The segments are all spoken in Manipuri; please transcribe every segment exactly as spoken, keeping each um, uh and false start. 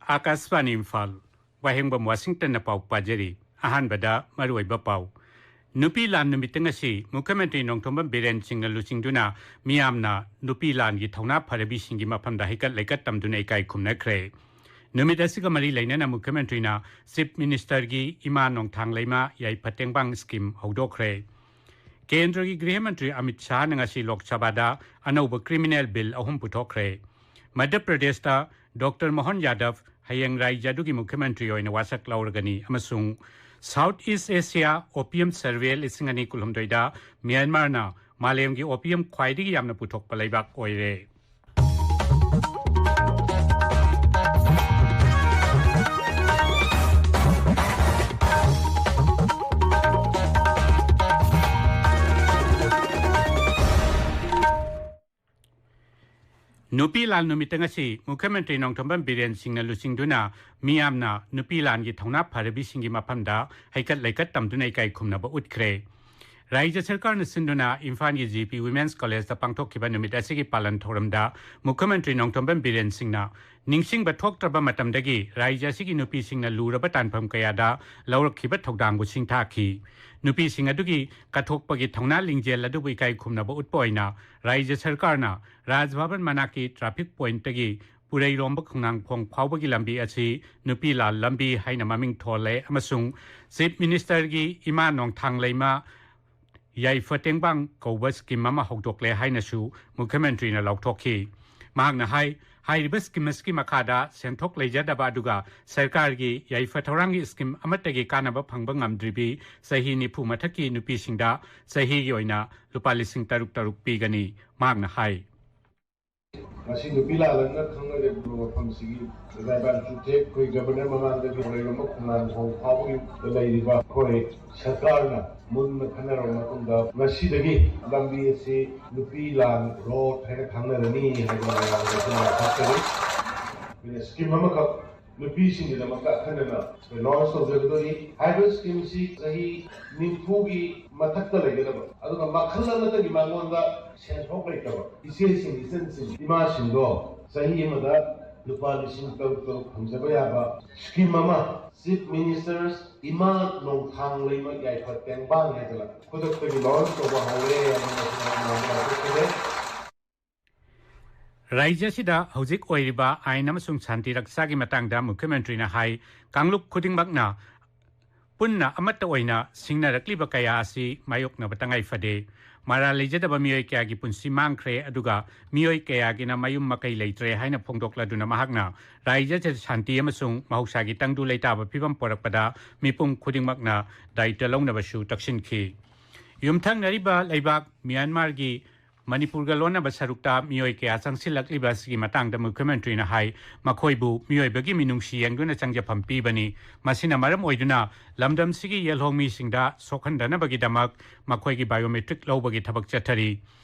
ꯑꯥꯀꯥꯁꯕꯥꯅꯤ ꯏꯝꯐꯥꯜ, ꯋꯥꯍꯦꯡꯕꯝ ꯋꯥꯁꯤꯡꯇꯟꯅ ꯄꯥꯎ ꯄꯥꯖꯔꯤ꯫ ꯑꯍꯥꯟꯕꯗ ꯃꯔꯨꯑꯣꯏꯕ ꯄꯥꯎ꯫ ꯅꯨꯄꯤ ꯂꯥꯟ ꯅꯨꯃꯤꯠꯇ ꯉꯁꯤ ꯃꯨꯈ꯭ꯌ ꯃꯟꯇ꯭ꯔꯤ ꯅꯣꯡꯊꯣꯝꯕꯝ ꯕꯤꯔꯦꯟ ꯁꯤꯡꯅ ꯂꯨꯆꯤꯡꯗꯨꯅ ꯃꯤꯌꯥꯝꯅ ꯅꯨꯄꯤ ꯂꯥꯟꯒꯤ ꯊꯧꯅꯥ ꯐꯔꯕꯤꯁꯤꯡꯒꯤ ꯃꯐꯝꯗ ꯍꯩꯀꯠ ꯂꯩꯀꯠ ꯇꯝꯗꯨꯅ ꯏꯀꯥꯏ ꯈꯨꯝꯅꯈ꯭ꯔꯦ꯫ ꯅꯨꯃꯤꯠ ꯑꯁꯤꯒ ꯃꯔꯤ ꯂꯩꯅꯅ ꯃꯨꯈ꯭ꯌ ꯃꯟꯇ꯭ꯔꯤꯅ ꯆꯤꯐ ꯃꯤꯅꯤꯁꯇꯔꯒꯤ ꯏꯃꯥ ꯅꯣꯡꯊꯥꯡ ꯂꯩꯃ ꯌꯥꯏꯐ ꯇꯦꯡꯕꯥꯡ ꯁ꯭ꯀꯤꯝ ꯍꯧꯗꯣꯛꯈ꯭ꯔꯦ꯫ ꯀꯦꯟꯗ꯭ꯔꯒꯤ ꯒ꯭ꯔꯤꯍ ꯃꯟꯇ꯭ꯔꯤ ꯑꯃꯤꯠ ꯁꯥꯍꯅ ꯉꯁꯤ ꯂꯣꯛ ꯁꯚꯥꯗ ꯑꯅꯧꯕ ꯀ꯭ꯔꯤꯃꯤꯅꯦꯜ ꯕꯤꯜ ꯑꯍꯨꯝ ꯄꯨꯊꯣꯛꯈ꯭ꯔꯦ꯫ ꯃꯙ꯭ꯌ ꯄ꯭ꯔꯗꯦꯁꯇ ꯗꯣꯛꯇꯔ ꯃꯣꯍꯟ ꯌꯥꯗꯕ ꯍꯌꯦꯡ ꯔꯥꯏꯖ꯭ꯌ ꯑꯗꯨꯒꯤ ꯃꯨꯈ꯭ꯌ ꯃꯟꯇ꯭ꯔꯤ ꯑꯣꯏꯅ ꯋꯥꯁꯛ ꯂꯧꯔꯒꯅꯤ ꯑꯃꯁꯨꯡ south east Asia opium survey ꯂꯤꯁꯤꯡ ꯑꯅꯤ ꯀꯨꯟꯍꯨꯝꯗꯣꯏꯗ ꯃ꯭ꯌꯥꯟꯃꯥꯔꯅ ꯃꯥꯂꯦꯝꯒꯤ ꯑꯣꯄꯤꯌꯝ ꯈ꯭ꯋꯥꯏꯗꯒꯤ ꯌꯥꯝꯅ ꯄꯨꯊꯣꯛꯄ ꯂꯩꯕꯥꯛ ꯑꯣꯏꯔꯦ꯫ ꯅꯨꯄꯤ ꯂꯥꯟ ꯅꯨꯃꯤꯠꯇ ꯉꯁꯤ ꯃꯨꯈ꯭ꯌ ꯃꯟꯇ꯭ꯔꯤ ꯅꯣꯡꯊꯣꯝꯕꯝ ꯕꯤꯔꯦꯟ ꯁꯤꯡꯅ ꯂꯨꯆꯤꯡꯗꯨꯅ ꯃꯤꯌꯥꯝꯅ ꯅꯨꯄꯤ ꯂꯥꯟꯒꯤ ꯊꯧꯅꯥ ꯐꯔꯕꯤꯁꯤꯡꯒꯤ ꯃꯐꯝꯗ ꯍꯩꯀꯠ ꯂꯩꯀꯠ ꯇꯝꯗꯨꯅ ꯏꯀꯥꯏ ꯈꯨꯝꯅꯕ ꯎꯠꯈ꯭ꯔꯦ꯫ ꯔꯥꯏꯖ꯭ꯌ ꯁꯔꯀꯥꯔꯅ ꯁꯤꯟꯗꯨꯅ ꯏꯝꯐꯥꯜꯒꯤ ꯖꯤ ꯄꯤ ꯋꯤꯃꯦꯟꯁ ꯀꯣꯂꯦꯖꯇ ꯄꯥꯡꯊꯣꯛꯈꯤꯕ ꯅꯨꯃꯤꯠ ꯑꯁꯤꯒꯤ ꯄꯥꯂꯟ ꯊꯧꯔꯝꯗ ꯃꯨꯈ꯭ꯌ ꯃꯟꯇ꯭ꯔꯤ ꯅꯣꯡꯊꯣꯝꯕꯝ ꯕꯤꯔꯦꯟ ꯁꯤꯡꯅ ꯅꯤꯡꯁꯤꯡꯕ ꯊꯣꯛꯇ꯭ꯔꯕ ꯃꯇꯝꯗꯒꯤ ꯔꯥꯏꯖ꯭ꯌ ꯑꯁꯤꯒꯤ ꯅꯨꯄꯤꯁꯤꯡꯅ ꯂꯨꯔꯕ ꯇꯥꯟꯐꯝ ꯀꯌꯥꯗ ꯂꯧꯔꯛꯈꯤꯕ ꯊꯧꯗꯥꯡꯕꯨ ꯁꯤꯡꯊꯥꯈꯤ꯫ ꯅꯨꯄꯤꯁꯤꯡ ꯑꯗꯨꯒꯤ ꯀꯠꯊꯣꯛꯄꯒꯤ ꯊꯧꯅꯥ ꯂꯤꯡꯖꯦꯜ ꯑꯗꯨꯕꯨ ꯏꯀꯥꯏ ꯈꯨꯝꯅꯕ ꯎꯠꯄ ꯑꯣꯏꯅ ꯔꯥꯏꯖ꯭ꯌ ꯁꯔꯀꯥꯔꯅ ꯔꯥꯖ ꯚꯕꯟ ꯃꯅꯥꯛꯀꯤ ꯇ꯭ꯔꯥꯐꯤꯛ ꯄꯣꯏꯟꯠꯇꯒꯤ ꯄꯨꯔꯩꯔꯣꯝꯕ ꯈꯣꯡꯅꯥꯡꯈꯣꯡ ꯐꯥꯎꯕꯒꯤ ꯂꯝꯕꯤ ꯑꯁꯤ ꯅꯨꯄꯤ ꯂꯥꯟ ꯂꯝꯕꯤ ꯍꯥꯏꯅ ꯃꯃꯤꯡ ꯊꯣꯜꯂꯦ ꯑꯃꯁꯨꯡ ꯆꯤꯐ ꯃꯤꯅꯤꯁꯇꯔꯒꯤ ꯏꯃꯥ ꯅꯣꯡꯊꯥꯡ ꯂꯩꯃ ꯌꯥꯏꯐ ꯇꯦꯡꯕꯥꯡ ꯀꯧꯕ ꯁ꯭ꯀꯤꯝ ꯑꯃ ꯍꯧꯗꯣꯛꯂꯦ ꯍꯥꯏꯅꯁꯨ ꯃꯨꯈ꯭ꯌ ꯃꯟꯇ꯭ꯔꯤꯅ ꯂꯥꯎꯊꯣꯛꯈꯤ꯫ ꯃꯍꯥꯛꯅ ꯍꯥꯏ, ꯍꯥꯏꯔꯤꯕ ꯁ꯭ꯀꯤꯝ ꯑꯁꯤꯒꯤ ꯃꯈꯥꯗ ꯁꯦꯟꯊꯣꯛ ꯂꯩꯖꯗꯕ ꯑꯗꯨꯒ ꯁꯔꯀꯥꯔꯒꯤ ꯌꯥꯏꯐ ꯊꯧꯔꯥꯡꯒꯤ ꯁ꯭ꯀꯤꯝ ꯑꯃꯠꯇꯒꯤ ꯀꯥꯟꯅꯕ ꯐꯪꯕ ꯉꯝꯗ꯭ꯔꯤꯕꯤ ꯆꯍꯤ ꯅꯤꯐꯨ ꯃꯊꯛꯀꯤ ꯅꯨꯄꯤꯁꯤꯡꯗ ꯆꯍꯤꯒꯤ ꯑꯣꯏꯅ ꯂꯨꯄꯥ ꯂꯤꯁꯤꯡ ꯇꯔꯨꯛ ꯇꯔꯨꯛ ꯄꯤꯒꯅꯤ꯫ ꯃꯍꯥꯛꯅ ꯍꯥꯏ꯫ ꯉꯁꯤ ꯅꯨꯄꯤ ꯂꯥꯜꯂꯛꯅ ꯈꯪꯅꯔꯤꯕ ꯃꯐꯝꯁꯤꯒꯤ ꯂꯩꯔꯥꯏꯕꯥꯟ ꯆꯨꯊꯦꯛ ꯑꯩꯈꯣꯏ ꯒꯕꯔꯅꯔ ꯃꯃꯥꯡꯗꯒꯤ ꯂꯩꯔꯝꯕ ꯈꯣꯡꯅꯥꯡ ꯈꯣꯡ ꯐꯥꯎꯕꯒꯤ ꯂꯩꯔꯤꯕ ꯑꯩꯈꯣꯏ ꯁꯔꯀꯥꯔꯅ ꯃꯨꯟꯅ ꯈꯟꯅꯔꯕ ꯃꯇꯨꯡꯗ ꯉꯁꯤꯗꯒꯤ ꯂꯝꯕꯤ ꯑꯁꯤ ꯅꯨꯄꯤ ꯂꯥꯟ ꯔꯣꯗ ꯍꯥꯏꯅ ꯈꯪꯅꯔꯅꯤ ꯍꯥꯏꯗꯅ ꯃꯌꯥꯝꯗ ꯂꯥꯎꯊꯣꯛꯆꯔꯤ꯫ ꯑꯩꯈꯣꯏꯅ ꯁ꯭ꯀꯤꯝ ꯑꯃꯈꯛ ꯅꯨꯄꯤꯁꯤꯡꯒꯤꯗꯃꯛꯇ ꯑꯈꯟꯅꯅ ꯑꯩꯈꯣꯏ ꯂꯣꯟꯆ ꯇꯧꯖꯒꯗꯣꯔꯤ꯫ ꯍꯥꯏꯔꯤꯕ ꯁ꯭ꯀꯤꯝꯁꯤ ꯆꯍꯤ ꯅꯤꯐꯨꯒꯤ ꯃꯊꯛꯇ ꯂꯩꯒꯗꯕ, ꯑꯗꯨꯒ ꯃꯈꯜ ꯑꯃꯠꯇꯒꯤ ꯃꯉꯣꯟꯗ ꯁꯦꯟꯊꯣꯛ ꯂꯩꯇꯕ ꯏꯆꯦꯁꯤꯡ, ꯏꯆꯟꯁꯤꯡ, ꯏꯃꯥꯁꯤꯡꯗꯣ ꯆꯍꯤ ꯑꯃꯗ ꯂꯨꯄꯥ ꯂꯤꯁꯤꯡ ꯇꯔꯨꯛ ꯇꯔꯨꯛ ꯐꯪꯖꯕ ꯌꯥꯕ ꯁ꯭ꯀꯤꯝ ꯑꯃ, ꯆꯤꯐ ꯃꯤꯅꯤꯁꯇꯔꯁ ꯏꯃꯥ ꯅꯣꯡꯊꯥꯡꯂꯩꯃ ꯌꯥꯏꯐ ꯇꯦꯡꯕꯥꯡ ꯍꯥꯏꯗꯅ ꯈꯨꯗꯛꯇꯒꯤ ꯂꯣꯟꯁ ꯇꯧꯕ ꯍꯧꯔꯦ ꯍꯥꯏꯅ ꯃꯁꯤꯗ ꯑꯩꯅ ꯂꯥꯎꯊꯣꯛꯆꯔꯤ꯫ ꯔꯥꯏꯖ꯭ꯌ ꯑꯁꯤꯗ ꯍꯧꯖꯤꯛ ꯑꯣꯏꯔꯤꯕ ꯑꯥꯏꯟ ꯑꯃꯁꯨꯡ ꯁꯥꯟꯇꯤ ꯔꯛꯁꯥꯒꯤ ꯃꯇꯥꯡꯗ ꯃꯨꯈ꯭ꯌ ꯃꯟꯇ꯭ꯔꯤꯅ ꯍꯥꯏ, ꯀꯥꯡꯂꯨꯞ ꯈꯨꯗꯤꯡꯃꯛꯅ ꯄꯨꯟꯅ ꯑꯃꯠꯇ ꯑꯣꯏꯅ ꯁꯤꯡꯅꯔꯛꯂꯤꯕ ꯀꯌꯥ ꯑꯁꯤ ꯃꯥꯌꯣꯛꯅꯕ ꯇꯉꯥꯏ ꯐꯗꯦ꯫ ꯃꯔꯥꯜ ꯂꯩꯖꯗꯕ ꯃꯤꯑꯣꯏ ꯀꯌꯥꯒꯤ ꯄꯨꯟꯁꯤ ꯃꯥꯡꯈ꯭ꯔꯦ, ꯑꯗꯨꯒ ꯃꯤꯑꯣꯏ ꯀꯌꯥꯒꯤꯅ ꯃꯌꯨꯝ ꯃꯀꯩ ꯂꯩꯇ꯭ꯔꯦ ꯍꯥꯏꯅ ꯐꯣꯡꯗꯣꯛꯂꯗꯨꯅ ꯃꯍꯥꯛꯅ ꯔꯥꯏꯖ꯭ꯌ ꯑꯁꯤꯗ ꯁꯥꯟꯇꯤ ꯑꯃꯁꯨꯡ ꯃꯍꯧꯁꯥꯒꯤ ꯇꯪꯗꯨ ꯂꯩꯇꯥꯕ ꯐꯤꯕꯝ ꯄꯣꯔꯛꯄꯗ ꯃꯤꯄꯨꯝ ꯈꯨꯗꯤꯡꯃꯛꯅ ꯗꯥꯌꯤꯠꯕ ꯂꯧꯅꯕꯁꯨ ꯇꯛꯁꯤꯟꯈꯤ꯫ ꯌꯨꯝꯊꯪꯅꯔꯤꯕ ꯂꯩꯕꯥꯛ ꯃ꯭ꯌꯥꯟꯃꯥꯔꯒꯤ ꯃꯅꯤꯄꯨꯔꯒ ꯂꯣꯟꯅꯕ ꯁꯔꯨꯛꯇ ꯃꯤꯑꯣꯏ ꯀꯌꯥ ꯆꯪꯁꯤꯜꯂꯛꯂꯤꯕ ꯑꯁꯤꯒꯤ ꯃꯇꯥꯡꯗ ꯃꯨꯈ꯭ꯌ ꯃꯟꯇ꯭ꯔꯤꯅ ꯍꯥꯏ, ꯃꯈꯣꯏꯕꯨ ꯃꯤꯑꯣꯏꯕꯒꯤ ꯃꯤꯅꯨꯡꯁꯤ ꯌꯦꯡꯗꯨꯅ ꯆꯪꯖꯐꯝ ꯄꯤꯕꯅꯤ꯫ ꯃꯁꯤꯅ ꯃꯔꯝ ꯑꯣꯏꯗꯨꯅ ꯂꯝꯗꯝꯁꯤꯒꯤ ꯌꯦꯜꯍꯧꯃꯤꯁꯤꯡꯗ ꯁꯣꯛꯍꯟꯗꯅꯕꯒꯤꯗꯃꯛ ꯃꯈꯣꯏꯒꯤ ꯕꯥꯏꯑꯣꯃꯦꯇ꯭ꯔꯤꯛ ꯂꯧꯕꯒꯤ ꯊꯕꯛ ꯆꯠꯊꯔꯤ꯫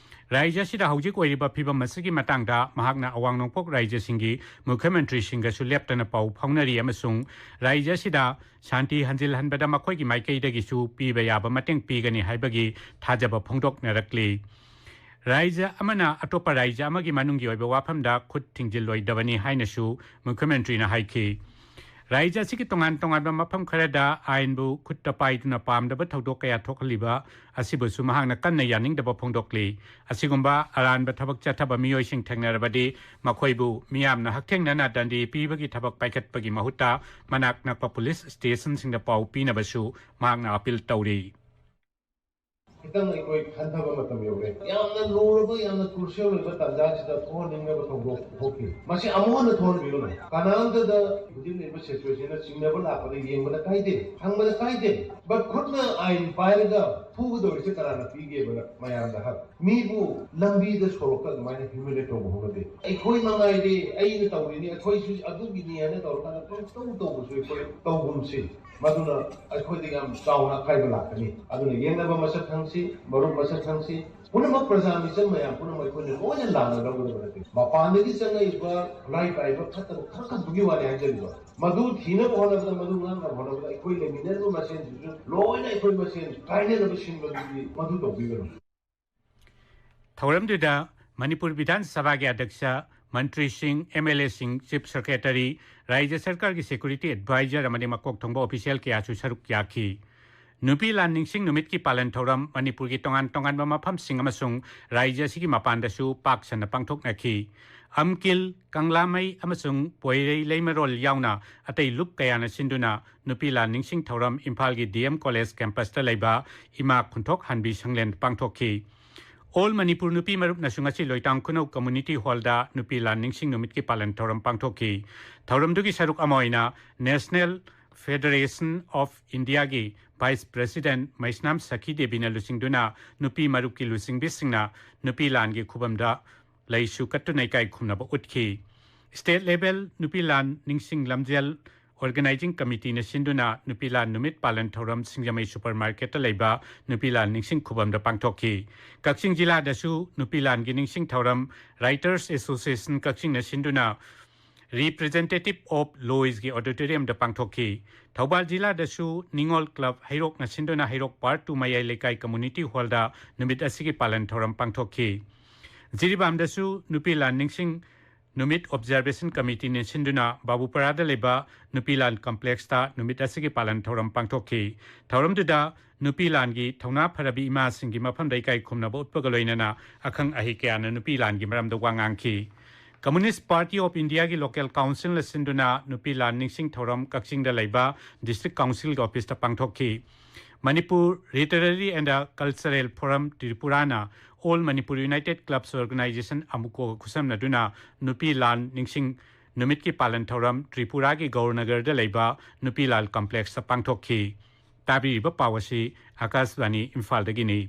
ꯔꯥꯏꯖ꯭ꯌ ꯑꯁꯤꯗ ꯍꯧꯖꯤꯛ ꯑꯣꯏꯔꯤꯕ ꯐꯤꯕꯝ ꯑꯁꯤꯒꯤ ꯃꯇꯥꯡꯗ ꯃꯍꯥꯛꯅ ꯑꯋꯥꯡ ꯅꯣꯡꯄꯣꯛ ꯔꯥꯏꯖ꯭ꯌꯁꯤꯡꯒꯤ ꯃꯨꯈ꯭ꯌ ꯃꯟꯇ꯭ꯔꯤꯁꯤꯡꯒꯁꯨ ꯂꯦꯞꯇꯅ ꯄꯥꯎ ꯐꯥꯎꯅꯔꯤ ꯑꯃꯁꯨꯡ ꯔꯥꯏꯖ꯭ꯌ ꯑꯁꯤꯗ ꯁꯥꯟꯇꯤ ꯍꯟꯖꯤꯜꯍꯟꯕꯗ ꯃꯈꯣꯏꯒꯤ ꯃꯥꯏꯀꯩꯗꯒꯤꯁꯨ ꯄꯤꯕ ꯌꯥꯕ ꯃꯇꯦꯡ ꯄꯤꯒꯅꯤ ꯍꯥꯏꯕꯒꯤ ꯊꯥꯖꯕ ꯐꯣꯡꯗꯣꯛꯅꯔꯛꯂꯤ꯫ ꯔꯥꯏꯖ꯭ꯌ ꯑꯃꯅ ꯑꯇꯣꯞꯄ ꯔꯥꯏꯖ꯭ꯌ ꯑꯃꯒꯤ ꯃꯅꯨꯡꯒꯤ ꯑꯣꯏꯕ ꯋꯥꯐꯝꯗ ꯈꯨꯠ ꯊꯤꯡꯖꯤꯜꯂꯣꯏꯗꯕꯅꯤ ꯍꯥꯏꯅꯁꯨ ꯃꯨꯈ꯭ꯌ ꯃꯟꯇ꯭ꯔꯤꯅ ꯍꯥꯏꯈꯤ꯫ ꯔꯥꯏꯖ꯭ꯌ ꯑꯁꯤꯒꯤ ꯇꯣꯉꯥꯟ ꯇꯣꯉꯥꯟꯕ ꯃꯐꯝ ꯈꯔꯗ ꯑꯥꯏꯟꯕꯨ ꯈꯨꯠꯇ ꯄꯥꯏꯗꯨꯅ ꯄꯥꯝꯗꯕ ꯊꯧꯗꯣꯛ ꯀꯌꯥ ꯊꯣꯛꯍꯜꯂꯤꯕ ꯑꯁꯤꯕꯨꯁꯨ ꯃꯍꯥꯛꯅ ꯀꯟꯅ ꯌꯥꯅꯤꯡꯗꯕ ꯐꯣꯡꯗꯣꯛꯂꯤ꯫ ꯑꯁꯤꯒꯨꯝꯕ ꯑꯔꯥꯟꯕ ꯊꯕꯛ ꯆꯠꯊꯕ ꯃꯤꯑꯣꯏꯁꯤꯡ ꯊꯦꯡꯅꯔꯕꯗꯤ ꯃꯈꯣꯏꯕꯨ ꯃꯤꯌꯥꯝꯅ ꯍꯛꯊꯦꯡꯅꯅ ꯗꯟꯗꯤ ꯄꯤꯕꯒꯤ ꯊꯕꯛ ꯄꯥꯏꯈꯠꯄꯒꯤ ꯃꯍꯨꯠꯇ ꯃꯅꯥꯛ ꯅꯛꯄ ꯄꯨꯂꯤꯁ ꯁ꯭ꯇꯦꯁꯟꯁꯤꯡꯗ ꯄꯥꯎ ꯄꯤꯅꯕꯁꯨ ꯃꯍꯥꯛꯅ ꯑꯄꯤꯜ ꯇꯧꯔꯤ꯫ ꯈꯤꯇꯪ ꯑꯩꯈꯣꯏ ꯈꯟꯊꯕ ꯃꯇꯝ ꯌꯧꯔꯦ꯫ ꯌꯥꯝꯅ ꯂꯨꯔꯕ, ꯌꯥꯝꯅ ꯀ꯭ꯔꯨꯁꯤꯌꯦꯜ ꯑꯣꯏꯕ ꯇꯥꯟꯖꯥꯁꯤꯗ ꯊꯣꯛꯍꯟꯅꯤꯡꯗꯕ ꯊꯧꯗꯣꯛ ꯊꯣꯛꯈꯤ꯫ ꯃꯁꯤ ꯑꯃꯨꯛ ꯍꯟꯅ ꯊꯣꯛꯍꯟꯕꯤꯒꯅꯨ꯫ ꯀꯅꯥꯝꯇꯗ ꯍꯧꯖꯤꯛ ꯂꯩꯔꯤꯕ ꯁꯤꯆꯨꯋꯦꯁꯟꯗ ꯆꯤꯡꯅꯕ ꯂꯥꯛꯄꯗ ꯌꯦꯡꯕꯗ ꯀꯥꯏꯗꯦ, ꯍꯪꯕꯗ ꯀꯥꯏꯗꯦ꯫ ꯕꯠ ꯈꯨꯠꯅ ꯑꯥꯏꯟ ꯄꯥꯏꯔꯒ ꯐꯨꯒꯗꯧꯔꯤꯁꯦ ꯀꯅꯥꯅ ꯄꯤꯒꯦꯕꯅ ꯃꯌꯥꯝꯗ ꯍꯪ꯫ ꯃꯤꯕꯨ ꯂꯝꯕꯤꯗ ꯁꯣꯔꯣꯛꯇ ꯑꯗꯨꯃꯥꯏꯅ ꯍ꯭ꯌꯨꯃꯤꯂꯦꯠ ꯇꯧꯕ ꯍꯧꯅꯗꯦ꯫ ꯑꯩꯈꯣꯏ ꯃꯉꯥꯏꯔꯦ, ꯑꯩꯅ ꯇꯧꯔꯤꯅꯤ, ꯑꯩꯈꯣꯏꯁꯨ ꯑꯗꯨꯒꯤꯅꯤ ꯍꯥꯏꯅ ꯇꯧꯔꯀꯥꯟꯗ ꯄꯪꯇꯧ ꯇꯧꯕꯁꯨ ꯑꯩꯈꯣꯏ ꯇꯧꯒꯨꯝꯁꯤ꯫ ꯃꯗꯨꯅ ꯑꯩꯈꯣꯏꯗ ꯌꯥꯝ ꯆꯥꯎꯅ ꯑꯀꯥꯏꯕ ꯂꯥꯛꯀꯅꯤ꯫ ꯑꯗꯨꯅ ꯌꯦꯡꯅꯕ ꯃꯁꯛ ꯈꯪꯁꯤ, ꯃꯔꯨꯞ ꯃꯁꯛ ꯈꯪꯁꯤ꯫ ꯄꯨꯝꯅꯃꯛ ꯄ꯭ꯔꯖꯥ ꯃꯤꯆꯝ ꯃꯌꯥꯝ ꯄꯨꯝꯅꯃꯛ ꯑꯩꯈꯣꯏꯅ ꯂꯣꯏꯅ ꯂꯥꯟꯅ ꯂꯧꯒꯗꯕ ꯅꯠꯇꯦ꯫ ꯃꯄꯥꯟꯗꯒꯤ ꯆꯪꯉꯛꯏꯕ ꯈꯨꯠꯂꯥꯏ ꯄꯥꯏꯕ ꯐꯠꯇꯕ ꯈꯔ ꯈꯛꯇꯨꯒꯤ ꯋꯥꯅꯤ ꯍꯥꯏꯖꯔꯤꯕ꯫ ꯃꯗꯨ ꯊꯤꯅꯕ ꯍꯣꯠꯅꯕꯗ, ꯃꯗꯨ ꯉꯥꯛꯅꯕ ꯍꯣꯠꯅꯕꯗ ꯑꯩꯈꯣꯏ ꯂꯩꯃꯤꯟꯅꯔꯤꯕ ꯃꯁꯦꯟꯁꯤꯁꯨ ꯂꯣꯏꯅ ꯑꯩꯈꯣꯏ ꯃꯁꯦꯟ ꯀꯥꯏꯅꯅꯕ ꯁꯤꯟꯕꯗꯨꯗꯤ ꯃꯗꯨ ꯇꯧꯕꯤꯒꯅꯨ꯫ ꯊꯧꯔꯝꯗꯨꯗ ꯃꯅꯤꯄꯨꯔ ꯕꯤꯙꯥꯟ ꯁꯚꯥꯒꯤ ꯑꯗ꯭ꯌꯛꯁ ꯃꯟꯇ꯭ꯔꯤꯁꯤꯡ, ꯑꯦꯝ ꯑꯦꯜ ꯑꯦꯁꯤꯡ, ꯆꯤꯐ ꯁꯦꯀ꯭ꯔꯦꯇꯔꯤ, ꯔꯥꯖ꯭ꯌ ꯁꯔꯀꯥꯔꯒꯤ ꯁꯦꯀ꯭ꯌꯨꯔꯤꯇꯤ ꯑꯦꯗꯚꯥꯏꯖꯔ ꯑꯃꯗꯤ ꯃꯀꯣꯛ ꯊꯣꯡꯕ ꯑꯣꯐꯤꯁꯤꯌꯦꯜ ꯀꯌꯥꯁꯨ ꯁꯔꯨꯛ ꯌꯥꯈꯤ꯫ ꯅꯨꯄꯤ ꯂꯥꯟ ꯅꯤꯡꯁꯤꯡ ꯅꯨꯃꯤꯠꯀꯤ ꯄꯥꯂꯟ ꯊꯧꯔꯝ ꯃꯅꯤꯄꯨꯔꯒꯤ ꯇꯣꯉꯥꯟ ꯇꯣꯉꯥꯟꯕ ꯃꯐꯝꯁꯤꯡ ꯑꯃꯁꯨꯡ ꯔꯥꯖ꯭ꯌ ꯑꯁꯤꯒꯤ ꯃꯄꯥꯟꯗꯁꯨ ꯄꯥꯛ ꯁꯟꯅ ꯄꯥꯡꯊꯣꯛꯅꯈꯤ꯫ ꯑꯝꯀꯤꯜ, ꯀꯪꯂꯥꯃꯩ ꯑꯃꯁꯨꯡ ꯄꯣꯏꯔꯩ ꯂꯩꯃꯔꯣꯜ ꯌꯥꯎꯅ ꯑꯇꯩ ꯂꯨꯞ ꯀꯌꯥꯅ ꯁꯤꯟꯗꯨꯅ ꯅꯨꯄꯤ ꯂꯥꯟ ꯅꯤꯡꯁꯤꯡ ꯊꯧꯔꯝ ꯏꯝꯐꯥꯜꯒꯤ ꯗꯤ ꯑꯦꯝ ꯀꯣꯂꯦꯖ ꯀꯦꯝꯄꯁꯇ ꯂꯩꯕ ꯏꯃꯥ ꯈꯨꯟꯊꯣꯛ ꯍꯥꯟꯕꯤ ꯁꯪꯂꯦꯟꯗ ꯄꯥꯡꯊꯣꯛꯈꯤ꯫ ꯑꯣꯜ ꯃꯅꯤꯄꯨꯔ ꯅꯨꯄꯤ ꯃꯔꯨꯞꯅꯁꯨ ꯉꯁꯤ ꯂꯣꯏꯇꯥꯡ ꯈꯨꯅꯧ ꯀꯝꯃꯨꯅꯤꯇꯤ ꯍꯣꯜꯗ ꯅꯨꯄꯤ ꯂꯥꯟ ꯅꯤꯡꯁꯤꯡ ꯅꯨꯃꯤꯠꯀꯤ ꯄꯥꯂꯟ ꯊꯧꯔꯝ ꯄꯥꯡꯊꯣꯛꯈꯤ꯫ ꯊꯧꯔꯝꯗꯨꯒꯤ ꯁꯔꯨꯛ ꯑꯃ ꯑꯣꯏꯅ National Federation of Indiaꯒꯤ ꯚꯥꯏꯁ ꯄ꯭ꯔꯦꯁꯤꯗꯦꯟꯠ ꯃꯩꯁꯅꯥꯝ ꯁꯈꯤ ꯗꯦꯕꯤꯅ ꯂꯨꯆꯤꯡꯗꯨꯅ ꯅꯨꯄꯤ ꯃꯔꯨꯞꯀꯤ ꯂꯨꯆꯤꯡꯕꯤꯁꯤꯡꯅ ꯅꯨꯄꯤ ꯂꯥꯟꯒꯤ ꯈꯨꯕꯝꯗ ꯂꯩꯁꯨ ꯀꯠꯇꯨꯅ ꯏꯀꯥꯏ ꯈꯨꯝꯅꯕ ꯎꯠꯈꯤ꯫ ꯁ꯭ꯇꯦꯠ ꯂꯦꯚꯦꯜ ꯅꯨꯄꯤ ꯂꯥꯟ ꯅꯤꯡꯁꯤꯡ ꯂꯝꯖꯦꯜ ꯑꯣꯔꯒꯅꯥꯏꯖꯤꯡ ꯀꯃꯤꯇꯤꯅ ꯁꯤꯟꯗꯨꯅ ꯅꯨꯄꯤ ꯂꯥꯟ ꯅꯨꯃꯤꯠ ꯄꯥꯂꯟ ꯊꯧꯔꯝ ꯁꯤꯡꯖꯃꯩ ꯁꯨꯄꯔ ꯃꯥꯔꯀꯦꯠꯇ ꯂꯩꯕ ꯅꯨꯄꯤ ꯂꯥꯟ ꯅꯤꯡꯁꯤꯡ ꯈꯨꯕꯝꯗ ꯄꯥꯡꯊꯣꯛꯈꯤ꯫ ꯀꯛꯆꯤꯡ ꯖꯤꯂꯥꯗꯁꯨ ꯅꯨꯄꯤ ꯂꯥꯟꯒꯤ ꯅꯤꯡꯁꯤꯡ ꯊꯧꯔꯝ ꯔꯥꯏꯇꯔꯁ ꯑꯦꯁꯣꯁꯤꯌꯦꯁꯟ ꯀꯛꯆꯤꯡꯅ ꯁꯤꯟꯗꯨꯅ Representative of Loisꯒꯤ ꯑꯣꯗꯤꯇꯣꯔꯤꯌꯝꯗ ꯄꯥꯡꯊꯣꯛꯈꯤ꯫ ꯊꯧꯕꯥꯜ ꯖꯤꯂꯥꯗꯁꯨ ꯅꯤꯉꯣꯜ ꯀ꯭ꯂꯕ ꯍꯩꯔꯣꯛꯅ ꯁꯤꯟꯗꯨꯅ ꯍꯩꯔꯣꯛ ꯄꯥꯔꯠ ꯇꯨ ꯃꯌꯥꯏ ꯂꯩꯀꯥꯏ ꯀꯝꯃꯨꯅꯤꯇꯤ ꯍꯣꯜꯗ ꯅꯨꯃꯤꯠ ꯑꯁꯤꯒꯤ ꯄꯥꯂꯟ ꯊꯧꯔꯝ ꯄꯥꯡꯊꯣꯛꯈꯤ꯫ ꯖꯤꯔꯤꯕꯥꯝꯗꯁꯨ ꯅꯨꯄꯤ ꯂꯥꯟ ꯅꯤꯡꯁꯤꯡ ꯅꯨꯃꯤꯠ ꯑꯣꯕꯖꯥꯔꯕꯦꯁꯟ ꯀꯃꯤꯇꯤꯅ ꯁꯤꯟꯗꯨꯅ ꯕꯥꯕꯨꯄꯔꯥꯗ ꯂꯩꯕ ꯅꯨꯄꯤ ꯂꯥꯟ ꯀꯝꯄ꯭ꯂꯦꯛꯁꯇ ꯅꯨꯃꯤꯠ ꯑꯁꯤꯒꯤ ꯄꯥꯂꯟ ꯊꯧꯔꯝ ꯄꯥꯡꯊꯣꯛꯈꯤ꯫ ꯊꯧꯔꯝꯗꯨꯗ ꯅꯨꯄꯤ ꯂꯥꯟꯒꯤ ꯊꯧꯅꯥ ꯐꯔꯕꯤ ꯏꯃꯥꯁꯤꯡꯒꯤ ꯃꯐꯝꯗ ꯏꯀꯥꯏ ꯈꯨꯝꯅꯕ ꯎꯠꯄꯒ ꯂꯣꯏꯅꯅ ꯑꯈꯪ ꯑꯍꯩ ꯀꯌꯥꯅ ꯅꯨꯄꯤ ꯂꯥꯟꯒꯤ ꯃꯔꯝꯗ ꯋꯥ ꯉꯥꯡꯈꯤ꯫ Communist Party of Indiaꯒꯤ ꯂꯣꯀꯦꯜ ꯀꯥꯎꯟꯁꯤꯜꯅ ꯁꯤꯟꯗꯨꯅ ꯅꯨꯄꯤ ꯂꯥꯟ ꯅꯤꯡꯁꯤꯡ ꯊꯧꯔꯝ ꯀꯛꯆꯤꯡꯗ ꯂꯩꯕ ꯗꯤꯁꯇ꯭ꯔꯤꯛ ꯀꯥꯎꯟꯁꯤꯜꯒꯤ ꯑꯣꯐꯤꯁꯇ ꯄꯥꯡꯊꯣꯛꯈꯤ꯫ Manipur literary and cultural forum ꯇ꯭ꯔꯤꯄꯨꯔꯥꯅ All Manipur United Clubs Organization ꯑꯃꯨꯀꯣꯒ ꯈꯨꯠꯁꯝꯅꯗꯨꯅ ꯅꯨꯄꯤ ꯂꯥꯟ ꯅꯤꯡꯁꯤꯡ ꯅꯨꯃꯤꯠꯀꯤ ꯄꯥꯂꯟ ꯊꯧꯔꯝ ꯇ꯭ꯔꯤꯄꯨꯔꯥꯒꯤ ꯒꯧꯔꯅꯒꯔꯗ ꯂꯩꯕ ꯅꯨꯄꯤ ꯂꯥꯟ ꯀꯝꯄ꯭ꯂꯦꯛꯁꯇ ꯄꯥꯡꯊꯣꯛꯈꯤ꯫ ꯇꯥꯕꯤꯔꯤꯕ ꯄꯥꯎ ꯑꯁꯤ ꯑꯥꯀꯥꯁꯕꯥꯅꯤ ꯏꯝꯐꯥꯜꯗꯒꯤꯅꯤ꯫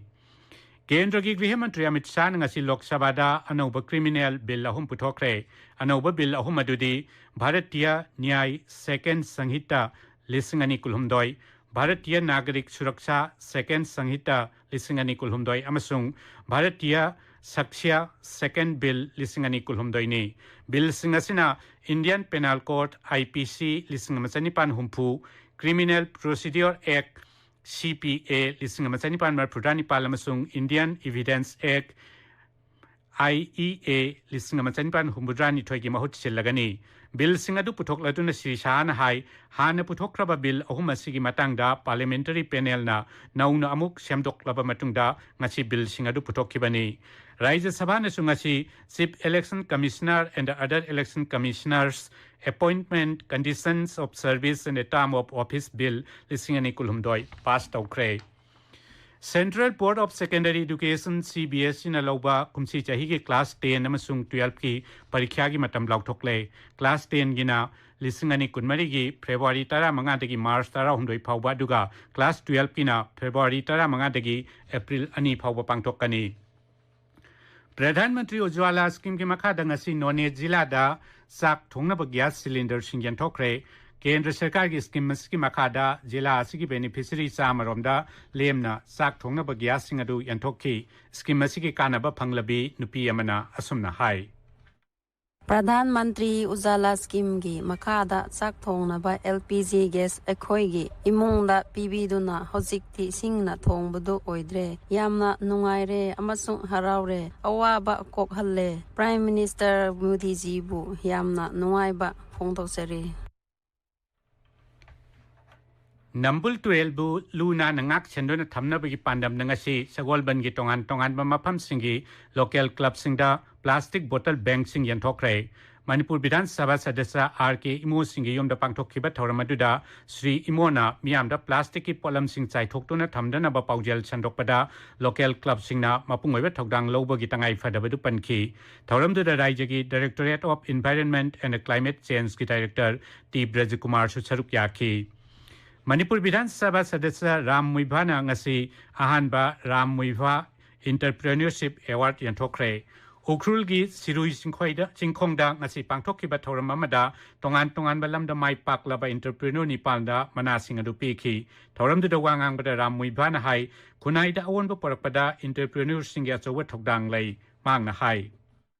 ꯀꯦꯟꯗ꯭ꯔꯒꯤ ꯒ꯭ꯔꯤꯍ ꯃꯟꯇ꯭ꯔꯤ ꯑꯃꯤꯠ ꯁꯥꯍꯅ ꯉꯁꯤ ꯂꯣꯛ ꯁꯚꯥꯗ ꯑꯅꯧꯕ ꯀ꯭ꯔꯤꯃꯤꯅꯦꯜ ꯕꯤꯜ ꯑꯍꯨꯝ ꯄꯨꯊꯣꯛꯈ꯭ꯔꯦ꯫ ꯑꯅꯧꯕ ꯕꯤꯜ ꯑꯍꯨꯝ ꯑꯗꯨꯗꯤ ꯚꯥꯔꯇꯤꯌ ꯅ꯭ꯌꯥꯌ ꯁꯦꯀꯦꯟꯗ ꯁꯪꯍꯤꯇꯥ ꯂꯤꯁꯤꯡ ꯑꯅꯤ ꯀꯨꯟꯍꯨꯝꯗꯣꯏ, ꯚꯥꯔꯇꯤꯌ ꯅꯥꯒꯔꯤꯛ ꯁꯨꯔꯛꯁꯥ ꯁꯦꯀꯦꯟꯗ ꯁꯪꯍꯤꯇꯥ ꯂꯤꯁꯤꯡ ꯑꯅꯤ ꯀꯨꯟꯍꯨꯝꯗꯣꯏ ꯑꯃꯁꯨꯡ ꯚꯥꯔꯇꯤꯌ ꯁꯥꯛꯁ꯭ꯌ ꯁꯦꯀꯦꯟꯗ ꯕꯤꯜ ꯂꯤꯁꯤꯡ ꯑꯅꯤ ꯀꯨꯟꯍꯨꯝꯗꯣꯏꯅꯤ꯫ ꯕꯤꯜꯁꯤꯡ ꯑꯁꯤꯅ Indian Penal Code, I P C, ꯂꯤꯁꯤꯡ ꯑꯃ ꯆꯅꯤꯄꯥꯟ ꯍꯨꯝꯐꯨ, Criminal Procedure Act, C P A, ꯂꯤꯁꯤꯡ ꯑꯃ ꯆꯅꯤꯄꯥꯟ ꯃꯔꯤꯐꯨꯇꯔꯥ ꯅꯤꯄꯥꯜ ꯑꯃꯁꯨꯡ Indian Evidence Act, IEA ꯂꯤꯁꯤꯡ ꯑꯃ ꯆꯅꯤꯄꯥꯟ ꯍꯨꯝꯐꯨꯇꯔꯥꯅꯤꯊꯣꯏꯒꯤ ꯃꯍꯨꯠ ꯁꯤꯜꯂꯒꯅꯤ꯫ ꯕꯤꯜꯁꯤꯡ ꯑꯗꯨ ꯄꯨꯊꯣꯛꯂꯗꯨꯅ ꯁ꯭ꯔꯤ ꯁꯍꯥꯅ ꯍꯥꯏ, ꯍꯥꯟꯅ ꯄꯨꯊꯣꯛꯈ꯭ꯔꯕ ꯕꯤꯜ ꯑꯍꯨꯝ ꯑꯁꯤꯒꯤ ꯃꯇꯥꯡꯗ ꯄꯥꯔꯂꯤꯌꯥꯃꯦꯟꯇꯔꯤ ꯄꯦꯅꯦꯜꯅ ꯅꯧꯅ ꯑꯃꯨꯛ ꯁꯦꯝꯗꯣꯛꯂꯕ ꯃꯇꯨꯡꯗ ꯉꯁꯤ ꯕꯤꯜꯁꯤꯡ ꯑꯗꯨ ꯄꯨꯊꯣꯛꯈꯤꯕꯅꯤ꯫ ꯔꯥꯖ꯭ꯌ ꯁꯚꯥꯅꯁꯨ ꯉꯁꯤ Chief Election Commissioner and other election commissioners appointment, conditions of service and a term of office bill ꯂꯤꯁꯤꯡ ꯑꯅꯤ ꯀꯨꯟꯍꯨꯝꯗꯣꯏ ꯄꯥꯁ ꯇꯧꯈ꯭ꯔꯦ꯫ Central Board of Secondary Education, CBSEꯅ ꯂꯧꯕ ꯀꯨꯝꯁꯤ ꯆꯍꯤꯒꯤ class ten ꯑꯃꯁꯨꯡ twelveꯀꯤ ꯄꯔꯤꯈ꯭ꯌꯥꯒꯤ ꯃꯇꯝ ꯂꯥꯎꯊꯣꯛꯂꯦ꯫ Class tenꯒꯤꯅ ꯂꯤꯁꯤꯡ ꯑꯅꯤ ꯀꯨꯟꯃꯔꯤꯒꯤ February ꯇꯔꯥꯃꯉꯥꯗꯒꯤ March ꯇꯔꯥꯍꯨꯝꯗꯣꯏ ꯐꯥꯎꯕ, ꯑꯗꯨꯒ class twelveꯀꯤꯅ February ꯇꯔꯥꯃꯉꯥꯗꯒꯤ April ꯑꯅꯤ ꯐꯥꯎꯕ ꯄꯥꯡꯊꯣꯛꯀꯅꯤ꯫ ꯄ꯭ꯔꯙꯥꯟ ꯃꯟꯇ꯭ꯔꯤ ꯎꯖ꯭ꯋꯥꯂꯥ ꯁ꯭ꯀꯤꯝꯒꯤ ꯃꯈꯥꯗ ꯉꯁꯤ ꯅꯣꯅꯦ ꯖꯤꯂꯥꯗ ꯆꯥꯛ ꯊꯣꯡꯅꯕ ꯒ꯭ꯌꯥꯁ ꯁꯤꯂꯤꯟꯗꯔꯁꯤꯡ ꯌꯦꯟꯊꯣꯛꯈ꯭ꯔꯦ꯫ ꯀꯦꯟꯗ꯭ꯔ ꯁꯔꯀꯥꯔꯒꯤ ꯁ꯭ꯀꯤꯝ ꯑꯁꯤꯒꯤ ꯃꯈꯥꯗ ꯖꯤꯂꯥ ꯑꯁꯤꯒꯤ ꯕꯦꯅꯤꯐꯤꯁꯔꯤ ꯆꯥꯝꯃꯔꯣꯝꯗ ꯂꯦꯝꯅ ꯆꯥꯛ ꯊꯣꯡꯅꯕ ꯒ꯭ꯌꯥꯁꯁꯤꯡ ꯑꯗꯨ ꯌꯦꯟꯊꯣꯛꯈꯤ꯫ ꯁ꯭ꯀꯤꯝ ꯑꯁꯤꯒꯤ ꯀꯥꯟꯅꯕ ꯐꯪꯂꯕꯤ ꯅꯨꯄꯤ ꯑꯃꯅ ꯑꯁꯨꯝꯅ ꯍꯥꯏ꯫ ꯄ꯭ꯔꯙꯥꯟ ꯃꯟꯇ꯭ꯔꯤ ꯎꯖꯥꯂꯥ ꯁ꯭ꯀꯤꯝꯒꯤ ꯃꯈꯥꯗ ꯆꯥꯛ ꯊꯣꯡꯅꯕ LPG ꯒ꯭ꯌꯥꯁ ꯑꯩꯈꯣꯏꯒꯤ ꯏꯃꯨꯡꯗ ꯄꯤꯕꯤꯗꯨꯅ ꯍꯧꯖꯤꯛꯇꯤ ꯁꯤꯡꯅ ꯊꯣꯡꯕꯗꯨ ꯑꯣꯏꯗ꯭ꯔꯦ꯫ ꯌꯥꯝꯅ ꯅꯨꯡꯉꯥꯏꯔꯦ ꯑꯃꯁꯨꯡ ꯍꯔꯥꯎꯔꯦ꯫ ꯑꯋꯥꯕ ꯀꯣꯛꯍꯜꯂꯦ꯫ ꯄ꯭ꯔꯥꯏꯝ ꯃꯤꯅꯤꯁꯇꯔ ꯃꯣꯗꯤꯖꯤꯕꯨ ꯌꯥꯝꯅ ꯅꯨꯡꯉꯥꯏꯕ ꯐꯣꯡꯗꯣꯛꯆꯔꯤ꯫ ꯅꯝꯕꯨꯜ ꯇꯨꯔꯦꯜꯕꯨ ꯂꯨ ꯅꯥꯟꯅ ꯉꯥꯛ ꯁꯦꯟꯗꯨꯅ ꯊꯝꯅꯕꯒꯤ ꯄꯥꯟꯗꯝꯅ ꯉꯁꯤ ꯁꯒꯣꯜꯕꯟꯒꯤ ꯇꯣꯉꯥꯟ ꯇꯣꯉꯥꯟꯕ ꯃꯐꯝꯁꯤꯡꯒꯤ ꯂꯣꯀꯦꯜ ꯀ꯭ꯂꯕꯁꯤꯡꯗ ꯄ꯭ꯂꯥꯁꯇꯤꯛ ꯕꯣꯇꯜ ꯕꯦꯡꯁꯤꯡ ꯌꯦꯟꯊꯣꯛꯈ꯭ꯔꯦ꯫ ꯃꯅꯤꯄꯨꯔ ꯕꯤꯙꯥꯟ ꯁꯚꯥ ꯁꯗꯁ꯭ꯌ R K ꯏꯃꯣꯁꯤꯡꯒꯤ ꯌꯨꯝꯗ ꯄꯥꯡꯊꯣꯛꯈꯤꯕ ꯊꯧꯔꯝ ꯑꯗꯨꯗ ꯁ꯭ꯔꯤ ꯏꯃꯣꯅ ꯃꯤꯌꯥꯝꯗ ꯄ꯭ꯂꯥꯁꯇꯤꯛꯀꯤ ꯄꯣꯠꯂꯝꯁꯤꯡ ꯆꯥꯏꯊꯣꯛꯇꯨꯅ ꯊꯝꯗꯅꯕ ꯄꯥꯎꯖꯦꯜ ꯁꯟꯗꯣꯛꯄꯗ ꯂꯣꯀꯦꯜ ꯀ꯭ꯂꯕꯁꯤꯡꯅ ꯃꯄꯨꯡ ꯑꯣꯏꯕ ꯊꯧꯗꯥꯡ ꯂꯧꯕꯒꯤ ꯇꯉꯥꯏ ꯐꯗꯕꯗꯨ ꯄꯟꯈꯤ꯫ ꯊꯧꯔꯝꯗꯨꯗ ꯔꯥꯏꯖ꯭ꯌꯒꯤ Directorate of Environment and Climate Changeꯀꯤ Director T ꯕ꯭ꯔꯖꯀꯨꯃꯥꯔꯁꯨ ꯁꯔꯨꯛ ꯌꯥꯈꯤ꯫ ꯃꯅꯤꯄꯨꯔ ꯕꯤꯙꯥꯟ ꯁꯚꯥ ꯁꯗꯁ꯭ꯌ ꯔꯥꯝ ꯃꯨꯏꯚꯥꯅ ꯉꯁꯤ ꯑꯍꯥꯟꯕ ꯔꯥꯝ ꯃꯨꯏꯚꯥ Entrepreneurship Award ꯌꯦꯟꯊꯣꯛꯈ꯭ꯔꯦ꯫ ꯎꯈ꯭ꯔꯨꯜꯒꯤ ꯁꯤꯔꯨꯏ ꯆꯤꯡꯈꯣꯏꯗ, ꯆꯤꯡꯈꯣꯡꯗ ꯉꯁꯤ ꯄꯥꯡꯊꯣꯛꯈꯤꯕ ꯊꯧꯔꯝ ꯑꯃꯗ ꯇꯣꯉꯥꯟ ꯇꯣꯉꯥꯟꯕ ꯂꯝꯗ ꯃꯥꯏ ꯄꯥꯛꯂꯕ entrepreneur ꯅꯤꯄꯥꯟꯗ ꯃꯅꯥꯁꯤꯡ ꯑꯗꯨ ꯄꯤꯈꯤ꯫ ꯊꯧꯔꯝꯗꯨꯗ ꯋꯥ ꯉꯥꯡꯕꯗ ꯔꯥꯝ ꯃꯨꯏꯚꯥꯅ ꯍꯥꯏ, ꯈꯨꯟꯅꯥꯏꯗ ꯑꯑꯣꯟꯕ ꯄꯨꯔꯛꯄꯗ entrepreneurꯁꯤꯡꯒꯤ ꯑꯆꯧꯕ ꯊꯧꯗꯥꯡ ꯂꯩ꯫ ꯃꯍꯥꯛꯅ ꯍꯥꯏ꯫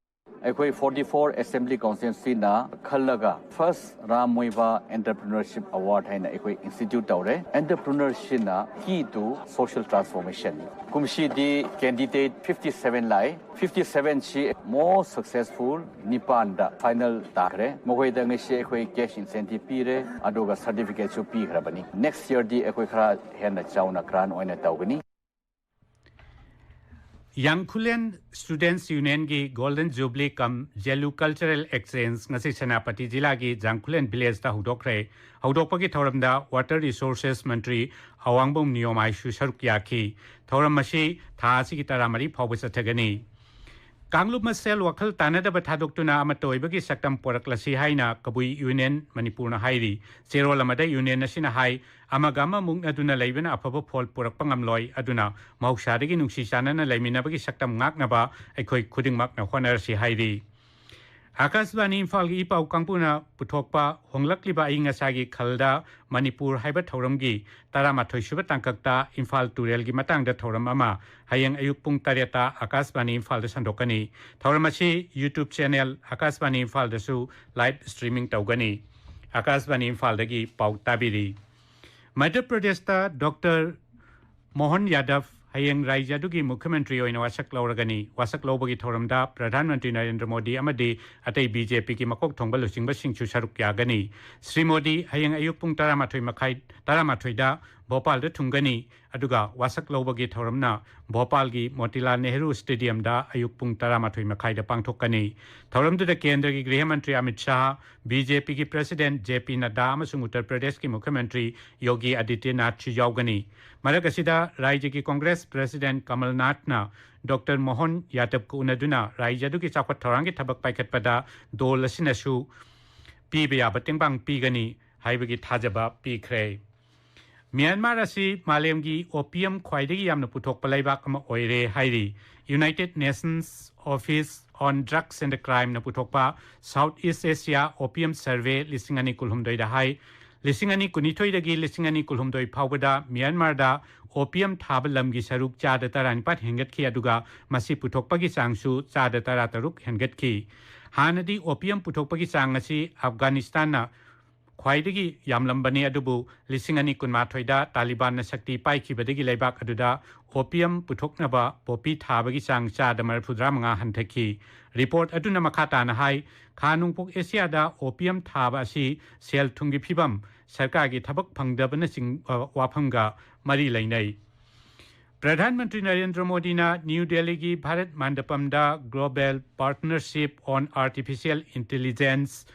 ꯑꯩꯈꯣꯏ forty four assembly constituencyꯅ ꯈꯜꯂꯒ first Ram Muivah Entrepreneurship Award ꯍꯥꯏꯅ ꯑꯩꯈꯣꯏ institute ꯇꯧꯔꯦ꯫ Entrepreneurshipꯅ key to social transformation꯫ ꯀꯨꯝꯁꯤꯗꯤ candidate fifty seven ꯂꯥꯛꯏ꯫ Fifty seven ꯁꯤ most successful ꯅꯤꯄꯥꯟꯗ final ꯇꯥꯈ꯭ꯔꯦ꯫ ꯃꯈꯣꯏꯗ ꯉꯁꯤ ꯑꯩꯈꯣꯏ cash incentive ꯄꯤꯔꯦ, ꯑꯗꯨꯒ certificateꯁꯨ ꯄꯤꯈ꯭ꯔꯕꯅꯤ꯫ Next yearꯗꯤ ꯑꯩꯈꯣꯏ ꯈꯔ ꯍꯦꯟꯅ ꯆꯥꯎꯅ grant ꯑꯣꯏꯅ ꯇꯧꯒꯅꯤ꯫ ꯌꯥꯡꯈꯨꯂꯦꯟ Students Unionꯒꯤ Golden Jubilee cum Zeliu Cultural Exchange ꯉꯁꯤ ꯁꯦꯅꯥꯄꯇꯤ ꯖꯤꯂꯥꯒꯤ ꯖꯥꯡꯈꯨꯂꯦꯟ villageꯇ ꯍꯧꯗꯣꯛꯈ꯭ꯔꯦ꯫ ꯍꯧꯗꯣꯛꯄꯒꯤ ꯊꯧꯔꯝꯗ Water Resources ꯃꯟꯇ꯭ꯔꯤ ꯑꯋꯥꯡꯕꯝ ꯅꯤꯌꯣꯃꯥꯏꯁꯨ ꯁꯔꯨꯛ ꯌꯥꯈꯤ꯫ ꯊꯧꯔꯝ ꯑꯁꯤ ꯊꯥ ꯑꯁꯤꯒꯤ ꯇꯔꯥꯃꯔꯤ ꯐꯥꯎꯕ ꯆꯠꯊꯒꯅꯤ꯫ ꯀꯥꯡꯂꯨꯞ ꯃꯁꯦꯜ ꯋꯥꯈꯜ ꯇꯥꯅꯗꯕ ꯊꯥꯗꯣꯛꯇꯨꯅ ꯑꯃꯠꯇ ꯑꯣꯏꯕꯒꯤ ꯁꯛꯇꯝ ꯄꯣꯔꯛꯂꯁꯤ ꯍꯥꯏꯅ ꯀꯕꯨꯏ Union ꯃꯅꯤꯄꯨꯔꯅ ꯍꯥꯏꯔꯤ꯫ ꯆꯦꯔꯣꯜ ꯑꯃꯗ Union ꯑꯁꯤꯅ ꯍꯥꯏ, ꯑꯃꯒ ꯑꯃ ꯃꯨꯛꯅꯗꯨꯅ ꯂꯩꯕꯅ ꯑꯐꯕ ꯐꯣꯜ ꯄꯨꯔꯛꯄ ꯉꯝꯂꯣꯏ, ꯑꯗꯨꯅ ꯃꯍꯧꯁꯥꯗꯒꯤ ꯅꯨꯡꯁꯤ ꯆꯥꯟꯅꯅ ꯂꯩꯃꯤꯟꯅꯕꯒꯤ ꯁꯛꯇꯝ ꯉꯥꯛꯅꯕ ꯑꯩꯈꯣꯏ ꯈꯨꯗꯤꯡꯃꯛꯅ ꯍꯣꯠꯅꯔꯁꯤ ꯍꯥꯏꯔꯤ꯫ ꯑꯥꯀꯥꯁꯕꯥꯅꯤ ꯏꯝꯐꯥꯜꯒꯤ ꯏ ꯄꯥꯎ ꯀꯥꯡꯕꯨꯅ ꯄꯨꯊꯣꯛꯄ ꯍꯣꯡꯂꯛꯂꯤꯕ ꯑꯏꯪ ꯑꯁꯥꯒꯤ ꯈꯜꯗ ꯃꯅꯤꯄꯨꯔ ꯍꯥꯏꯕ ꯊꯧꯔꯝꯒꯤ ꯇꯔꯥꯃꯥꯊꯣꯏ ꯁꯨꯕ ꯇꯥꯡꯀꯛꯇ ꯏꯝꯐꯥꯜ ꯇꯨꯔꯦꯜꯒꯤ ꯃꯇꯥꯡꯗ ꯊꯧꯔꯝ ꯑꯃ ꯍꯌꯦꯡ ꯑꯌꯨꯛ ꯄꯨꯡ ꯇꯔꯦꯠꯇ ꯑꯥꯀꯥꯁꯕꯥꯅꯤ ꯏꯝꯐꯥꯜꯗ ꯁꯟꯗꯣꯛꯀꯅꯤ꯫ ꯊꯧꯔꯝ ꯑꯁꯤ YouTube channel ꯑꯥꯀꯥꯁꯕꯥꯅꯤ ꯏꯝꯐꯥꯜꯗꯁꯨ live streaming ꯇꯧꯒꯅꯤ꯫ ꯑꯥꯀꯥꯁꯕꯥꯅꯤ ꯏꯝꯐꯥꯜꯗꯒꯤ ꯄꯥꯎ ꯇꯥꯕꯤꯔꯤ꯫ ꯃꯙ꯭ꯌ ꯄ꯭ꯔꯗꯦꯁꯇ ꯗꯣꯛꯇꯔ ꯃꯣꯍꯟ ꯌꯥꯗꯕ ꯍꯌꯦꯡ ꯔꯥꯏꯖ꯭ꯌ ꯑꯗꯨꯒꯤ ꯃꯨꯈ꯭ꯌ ꯃꯟꯇ꯭ꯔꯤ ꯑꯣꯏꯅ ꯋꯥꯁꯛ ꯂꯧꯔꯒꯅꯤ꯫ ꯋꯥꯁꯛ ꯂꯧꯕꯒꯤ ꯊꯧꯔꯝꯗ ꯄ꯭ꯔꯙꯥꯟ ꯃꯟꯇ꯭ꯔꯤ ꯅꯔꯦꯟꯗ꯭ꯔ ꯃꯣꯗꯤ ꯑꯃꯗꯤ ꯑꯇꯩ BJPꯒꯤ ꯃꯀꯣꯛ ꯊꯣꯡꯕ ꯂꯨꯆꯤꯡꯕꯁꯤꯡꯁꯨ ꯁꯔꯨꯛ ꯌꯥꯒꯅꯤ꯫ ꯁ꯭ꯔꯤ ꯃꯣꯗꯤ ꯍꯌꯦꯡ ꯑꯌꯨꯛ ꯄꯨꯡ ꯇꯔꯥꯃꯥꯊꯣꯏ ꯃꯈꯥꯏ, ꯇꯔꯥꯃꯥꯊꯣꯏꯗ ꯚꯣꯄꯥꯜꯗ ꯊꯨꯡꯒꯅꯤ꯫ ꯑꯗꯨꯒ ꯋꯥꯁꯛ ꯂꯧꯕꯒꯤ ꯊꯧꯔꯝꯅ ꯚꯣꯄꯥꯜꯒꯤ ꯃꯣꯇꯤꯂꯥꯜ ꯅꯦꯍꯔꯨ ꯁ꯭ꯇꯦꯗꯤꯌꯝꯗ ꯑꯌꯨꯛ ꯄꯨꯡ ꯇꯔꯥꯃꯥꯊꯣꯏ ꯃꯈꯥꯏꯗ ꯄꯥꯡꯊꯣꯛꯀꯅꯤ꯫ ꯊꯧꯔꯝꯗꯨꯗ ꯀꯦꯟꯗ꯭ꯔꯒꯤ ꯒ꯭ꯔꯤꯍ ꯃꯟꯇ꯭ꯔꯤ ꯑꯃꯤꯠ ꯁꯥꯍ, BJPꯒꯤ president JP ꯅꯗ꯭ꯗꯥ ꯑꯃꯁꯨꯡ ꯎꯠꯇꯔ ꯄ꯭ꯔꯗꯦꯁꯀꯤ ꯃꯨꯈ꯭ꯌ ꯃꯟꯇ꯭ꯔꯤ ꯌꯣꯒꯤ ꯑꯗꯤꯇ꯭ꯌꯅꯥꯊꯁꯨ ꯌꯥꯎꯒꯅꯤ꯫ ꯃꯔꯛ ꯑꯁꯤꯗ ꯔꯥꯏꯖ꯭ꯌꯒꯤ ꯀꯣꯡꯒ꯭ꯔꯦꯁ president ꯀꯃꯜꯅꯥꯊꯅ ꯗꯣꯛꯇꯔ ꯃꯣꯍꯟ ꯌꯥꯗꯕꯀ ꯎꯅꯗꯨꯅ ꯔꯥꯏꯖ꯭ꯌ ꯑꯗꯨꯒꯤ ꯆꯥꯎꯈꯠ ꯊꯧꯔꯥꯡꯒꯤ ꯊꯕꯛ ꯄꯥꯏꯈꯠꯄꯗ ꯗꯣꯜ ꯑꯁꯤꯅꯁꯨ ꯄꯤꯕ ꯌꯥꯕ ꯇꯦꯡꯕꯥꯡ ꯄꯤꯒꯅꯤ ꯍꯥꯏꯕꯒꯤ ꯊꯥꯖꯕ ꯄꯤꯈ꯭ꯔꯦ꯫ ꯃ꯭ꯌꯥꯟꯃꯥꯔ ꯑꯁꯤ ꯃꯥꯂꯦꯝꯒꯤ opium ꯈ꯭ꯋꯥꯏꯗꯒꯤ ꯌꯥꯝꯅ ꯄꯨꯊꯣꯛꯄ ꯂꯩꯕꯥꯛ ꯑꯃ ꯑꯣꯏꯔꯦ ꯍꯥꯏꯔꯤ꯫ United Nations Office on Drugs and Crimeꯅ ꯄꯨꯊꯣꯛꯄ South East Asia Opium Survey ꯂꯤꯁꯤꯡ ꯑꯅꯤ ꯀꯨꯟꯍꯨꯝꯗꯣꯏꯗ ꯍꯥꯏ, ꯂꯤꯁꯤꯡ ꯑꯅꯤ ꯀꯨꯟꯅꯤꯊꯣꯏꯗꯒꯤ ꯂꯤꯁꯤꯡ ꯑꯅꯤ ꯀꯨꯟꯍꯨꯝꯗꯣꯏ ꯐꯥꯎꯕꯗ ꯃ꯭ꯌꯥꯟꯃꯥꯔꯗ opium ꯊꯥꯕ ꯂꯝꯒꯤ ꯁꯔꯨꯛ ꯆꯥꯗ ꯇꯔꯥꯅꯤꯄꯥꯜ ꯍꯦꯟꯒꯠꯈꯤ, ꯑꯗꯨꯒ ꯃꯁꯤ ꯄꯨꯊꯣꯛꯄꯒꯤ ꯆꯥꯡꯁꯨ ꯆꯥꯗ ꯇꯔꯥꯇꯔꯨꯛ ꯍꯦꯟꯒꯠꯈꯤ꯫ ꯍꯥꯟꯅꯗꯤ opium ꯄꯨꯊꯣꯛꯄꯒꯤ ꯆꯥꯡ ꯑꯁꯤ ꯑꯐꯒꯥꯅꯤꯁꯇꯥꯟꯅ ꯈ꯭ꯋꯥꯏꯗꯒꯤ ꯌꯥꯝꯂꯝꯕꯅꯤ, ꯑꯗꯨꯕꯨ ꯂꯤꯁꯤꯡ ꯑꯅꯤ ꯀꯨꯟꯃꯥꯊꯣꯏꯗ ꯇꯥꯂꯤꯕꯥꯟꯅ ꯁꯛꯇꯤ ꯄꯥꯏꯈꯤꯕꯗꯒꯤ ꯂꯩꯕꯥꯛ ꯑꯗꯨꯗ opium ꯄꯨꯊꯣꯛꯅꯕ poppy ꯊꯥꯕꯒꯤ ꯆꯥꯡ ꯆꯥꯗ ꯃꯔꯤꯐꯨꯇꯔꯥ ꯃꯉꯥ ꯍꯟꯊꯈꯤ꯫ ꯔꯤꯄꯣꯔꯠ ꯑꯗꯨꯅ ꯃꯈꯥ ꯇꯥꯅ ꯍꯥꯏ, ꯈꯥ ꯅꯣꯡꯄꯣꯛ ꯑꯦꯁꯤꯌꯥꯗ opium ꯊꯥꯕ ꯑꯁꯤ ꯁꯦꯜ ꯊꯨꯝꯒꯤ ꯐꯤꯕꯝ, ꯁꯔꯀꯥꯔꯒꯤ ꯊꯕꯛ ꯐꯪꯗꯕꯅꯆꯤꯡꯕ ꯋꯥꯐꯝꯒ ꯃꯔꯤ ꯂꯩꯅꯩ꯫ ꯄ꯭ꯔꯙꯥꯟ ꯃꯟꯇ꯭ꯔꯤ ꯅꯔꯦꯟꯗ꯭ꯔ ꯃꯣꯗꯤꯅ ꯅ꯭ꯌꯨ ꯗꯦꯜꯂꯤꯒꯤ Bharat ꯃꯟꯗꯄꯝꯗ Global Partnership on Artificial Intelligence,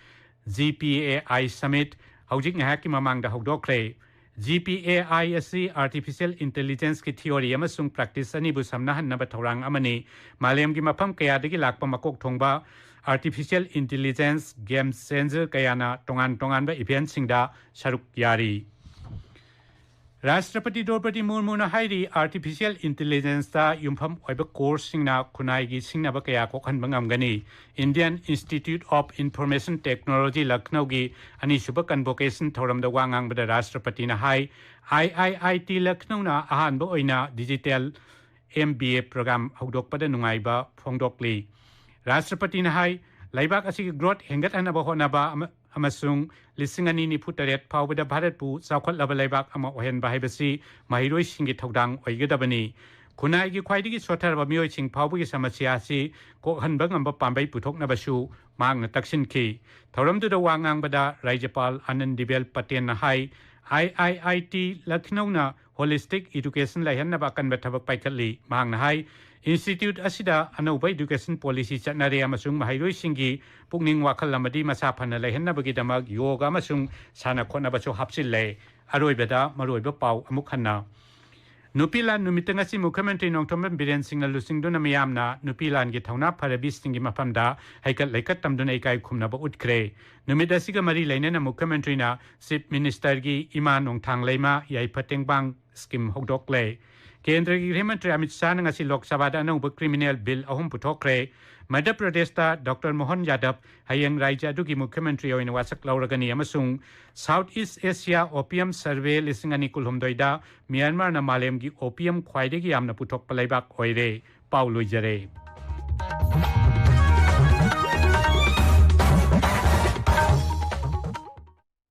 GPAI Summit ꯍꯧꯖꯤꯛ ꯉꯥꯏꯍꯥꯛꯀꯤ ꯃꯃꯥꯡꯗ ꯍꯧꯗꯣꯛꯈ꯭ꯔꯦ꯫ GPAI ꯑꯁꯤ artificial intelligenceꯀꯤ theory ꯑꯃꯁꯨꯡ practice ꯑꯅꯤꯕꯨ ꯁꯝꯅꯍꯟꯅꯕ ꯊꯧꯔꯥꯡ ꯑꯃꯅꯤ꯫ ꯃꯥꯂꯦꯝꯒꯤ ꯃꯐꯝ ꯀꯌꯥꯗꯒꯤ ꯂꯥꯛꯄ ꯃꯀꯣꯛ ꯊꯣꯡꯕ artificial intelligence game changer ꯀꯌꯥꯅ ꯇꯣꯉꯥꯟ ꯇꯣꯉꯥꯟꯕ eventꯁꯤꯡꯗ ꯁꯔꯨꯛ ꯌꯥꯔꯤ꯫ ꯔꯥꯁꯇ꯭ꯔꯄꯇꯤ ꯗ꯭ꯔꯧꯄꯗꯤ ꯃꯨꯔꯃꯨꯅ ꯍꯥꯏꯔꯤ, artificial intelligenceꯇ ꯌꯨꯝꯐꯝ ꯑꯣꯏꯕ courseꯁꯤꯡꯅ ꯈꯨꯟꯅꯥꯏꯒꯤ ꯁꯤꯡꯅꯕ ꯀꯌꯥ ꯀꯣꯛꯍꯟꯕ ꯉꯝꯒꯅꯤ꯫ Indian Institute of Information Technology ꯂꯈꯅꯧꯒꯤ ꯑꯅꯤꯁꯨꯕ convocation ꯊꯧꯔꯝꯗ ꯋꯥ ꯉꯥꯡꯕꯗ ꯔꯥꯁꯇ꯭ꯔꯄꯇꯤꯅ ꯍꯥꯏ, IIIT ꯂꯈꯅꯧꯅ ꯑꯍꯥꯟꯕ ꯑꯣꯏꯅ digital MBA program ꯍꯧꯗꯣꯛꯄꯗ ꯅꯨꯡꯉꯥꯏꯕ ꯐꯣꯡꯗꯣꯛꯂꯤ꯫ ꯔꯥꯁꯇ꯭ꯔꯄꯇꯤꯅ ꯍꯥꯏ, ꯂꯩꯕꯥꯛ ꯑꯁꯤꯒꯤ growth ꯍꯦꯟꯒꯠꯍꯟꯅꯕ ꯍꯣꯠꯅꯕ ꯑꯃ-, ꯑꯃꯁꯨꯡ ꯂꯤꯁꯤꯡ ꯑꯅꯤ ꯅꯤꯐꯨ ꯇꯔꯦꯠ ꯐꯥꯎꯕꯗ ꯚꯥꯔꯠꯄꯨ ꯆꯥꯎꯈꯠꯂꯕ ꯂꯩꯕꯥꯛ ꯑꯃ ꯑꯣꯏꯍꯟꯕ ꯍꯥꯏꯕꯁꯤ ꯃꯍꯩꯔꯣꯏꯁꯤꯡꯒꯤ ꯊꯧꯗꯥꯡ ꯑꯣꯏꯒꯗꯕꯅꯤ꯫ ꯈꯨꯟꯅꯥꯏꯒꯤ ꯈ꯭ꯋꯥꯏꯗꯒꯤ ꯁꯣꯠꯊꯔꯕ ꯃꯤꯑꯣꯏꯁꯤꯡ ꯐꯥꯎꯕꯒꯤ ꯁꯃꯁ꯭ꯌꯥ ꯑꯁꯤ ꯀꯣꯛꯍꯟꯕ ꯉꯝꯕ ꯄꯥꯝꯕꯩ ꯄꯨꯊꯣꯛꯅꯕꯁꯨ ꯃꯍꯥꯛꯅ ꯇꯛꯁꯤꯟꯈꯤ꯫ ꯊꯧꯔꯝꯗꯨꯗ ꯋꯥ ꯉꯥꯡꯕꯗ ꯔꯥꯖ꯭ꯌꯄꯥꯜ ꯑꯥꯅꯟꯗꯤꯕꯦꯜ ꯄꯇꯦꯜꯅ ꯍꯥꯏ, IIIT ꯂꯈꯅꯧꯅ holistic education ꯂꯩꯍꯟꯅꯕ ꯑꯀꯟꯕ ꯊꯕꯛ ꯄꯥꯏꯈꯠꯂꯤ꯫ ꯃꯍꯥꯛꯅ ꯍꯥꯏ, institute ꯑꯁꯤꯗ ꯑꯅꯧꯕ education policy ꯆꯠꯅꯔꯦ ꯑꯃꯁꯨꯡ ꯃꯍꯩꯔꯣꯏꯁꯤꯡꯒꯤ ꯄꯨꯛꯅꯤꯡ ꯋꯥꯈꯜ ꯑꯃꯗꯤ ꯃꯁꯥ ꯐꯅ ꯂꯩꯍꯟꯅꯕꯒꯤꯗꯃꯛ ꯌꯣꯒ ꯑꯃꯁꯨꯡ ꯁꯥꯟꯅ ꯈꯣꯠꯅꯕꯁꯨ ꯍꯥꯞꯆꯤꯜꯂꯦ꯫ ꯑꯔꯣꯏꯕꯗ ꯃꯔꯨꯑꯣꯏꯕ ꯄꯥꯎ ꯑꯃꯨꯛ ꯍꯟꯅ꯫ ꯅꯨꯄꯤ ꯂꯥꯟ ꯅꯨꯃꯤꯠꯇ ꯉꯁꯤ ꯃꯨꯈ꯭ꯌ ꯃꯟꯇ꯭ꯔꯤ ꯅꯣꯡꯊꯣꯝꯕꯝ ꯕꯤꯔꯦꯟ ꯁꯤꯡꯅ ꯂꯨꯆꯤꯡꯗꯨꯅ ꯃꯤꯌꯥꯝꯅ ꯅꯨꯄꯤ ꯂꯥꯟꯒꯤ ꯊꯧꯅꯥ ꯐꯔꯕꯤꯁꯤꯡꯒꯤ ꯃꯐꯝꯗ ꯍꯩꯀꯠ ꯂꯩꯀꯠ ꯇꯝꯗꯨꯅ ꯏꯀꯥꯏ ꯈꯨꯝꯅꯕ ꯎꯠꯈ꯭ꯔꯦ꯫ ꯅꯨꯃꯤꯠ ꯑꯁꯤꯒ ꯃꯔꯤ ꯂꯩꯅꯅ ꯃꯨꯈ꯭ꯌ ꯃꯟꯇ꯭ꯔꯤꯅ Chief Ministerꯒꯤ ꯏꯃꯥ ꯅꯣꯡꯊꯥꯡ ꯂꯩꯃ ꯌꯥꯏꯐ ꯇꯦꯡꯕꯥꯡ scheme ꯍꯧꯗꯣꯛꯂꯦ꯫ ꯀꯦꯟꯗ꯭ꯔꯒꯤ ꯒ꯭ꯔꯤꯍ ꯃꯟꯇ꯭ꯔꯤ ꯑꯃꯤꯠ ꯁꯥꯍꯅ ꯉꯁꯤ ꯂꯣꯛ ꯁꯚꯥꯗ ꯑꯅꯧꯕ criminal bill ꯑꯍꯨꯝ ꯄꯨꯊꯣꯛꯈ꯭ꯔꯦ꯫ ꯃꯙ꯭ꯌ ꯄ꯭ꯔꯗꯦꯁꯇ ꯗꯣꯛꯇꯔ ꯃꯣꯍꯟ ꯌꯥꯗꯕ ꯍꯌꯦꯡ ꯔꯥꯖ꯭ꯌ ꯑꯗꯨꯒꯤ ꯃꯨꯈ꯭ꯌ ꯃꯟꯇ꯭ꯔꯤ ꯑꯣꯏꯅ ꯋꯥꯁꯛ ꯂꯧꯔꯒꯅꯤ ꯑꯃꯁꯨꯡ South East Asia Opium Survey ꯂꯤꯁꯤꯡ ꯑꯅꯤ ꯀꯨꯟꯍꯨꯝꯗꯣꯏꯗ ꯃ꯭ꯌꯥꯟꯃꯥꯔꯅ ꯃꯥꯂꯦꯝꯒꯤ opium ꯈ꯭ꯋꯥꯏꯗꯒꯤ ꯌꯥꯝꯅ ꯄꯨꯊꯣꯛꯄ ꯂꯩꯕꯥꯛ ꯑꯣꯏꯔꯦ꯫ ꯄꯥꯎ ꯂꯣꯏꯖꯔꯦ꯫